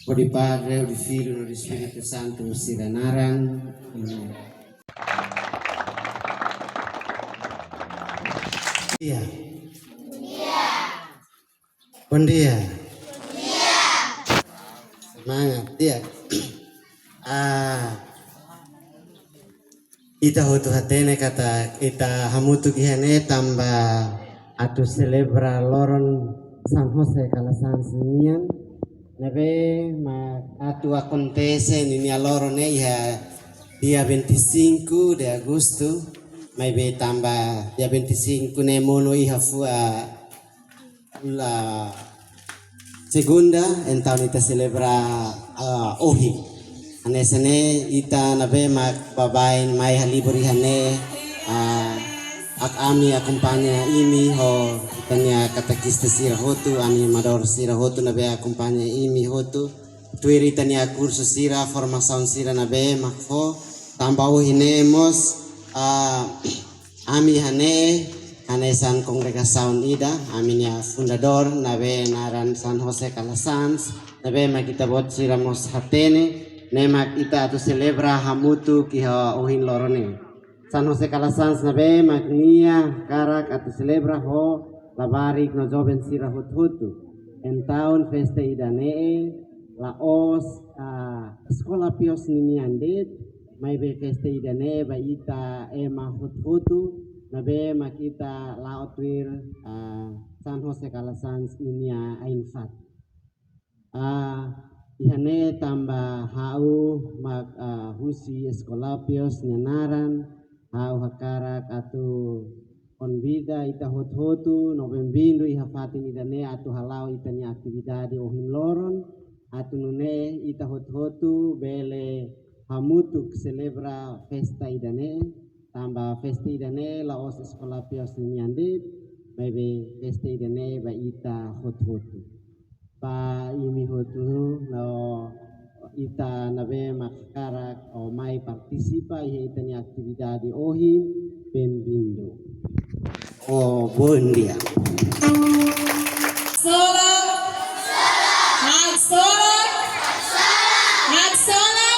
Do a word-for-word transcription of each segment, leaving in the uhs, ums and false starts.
Hodi Padre, hodi Filho, hodi Espíritu Santu sira naran. Amen. Iya. Bom dia. Semangat, di'ak. Ah, ita hotu hatene katak ita hamutuk iha ne'e tanba atu selebra loron San José Calasanz nian. Ne'ebé mak atu akontese ninia loron ne'e iha dia vinte e cinco de agosto, maibé tanba dia vinte e cinco ne'e monu iha fuan la segunda, entaun ita selebra, ah, ohin. Hanesan ne'e ita ne'ebé mak baibain mai halibur iha ne'e, ah, ha'u, ami akompaña imi ho ita-nia katekista sira hotu, animadór sira hotu ne'ebé akompaña imi hotu. Tuir ita-nia kursu sira, formasaun sira ne'ebé mak fó, tanba ohin ne'e mós, ah, ami iha ne'e hanesan kongregasaun ida, ami-nia fundadór ne'ebé naran San José Calasanz, ne'ebé mak ita-boot sira mós hatene, ne'e mak ita atu selebra hamutuk iha ohin loron ne'e. San José Calasanz ne'ebé mak nia hakarak atu selebra ho labarik no joven sira hotu-hotu. Entaun festa ida-ne'e la'ós, ah, Eskola Pius ninian de'it, maibé festa ida-ne'e ba ita ema hotu-hotu, ne'ebé mak ita la'o tuir, ah, San José Calasanz ninia ain-fatin. Ah, iha ne'e tanba ha'u mak, ah, husi Eskola Pius nia naran, ha'u hakarak atu konvida ita hotu-hotu no benvindu iha fatin ida-ne'e atu hala'o ita-nia atividade ohin loron, atu nune'e ita hotu-hotu bele hamutuk selebra festa ida-ne'e, tanba festa ida-ne'e la'ós Eskola Pius ninian de'it, maibé festa ida-ne'e ba ita hotu-hotu. Ba imi hotu no ita ne'ebé mak hakarak mai partisipa iha ita-nia atividade ohin, benvindu. Oh, bom dia. Sola. Hak sola. Hak sola.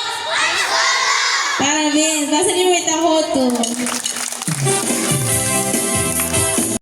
Parabéns. Basa di meta hotu.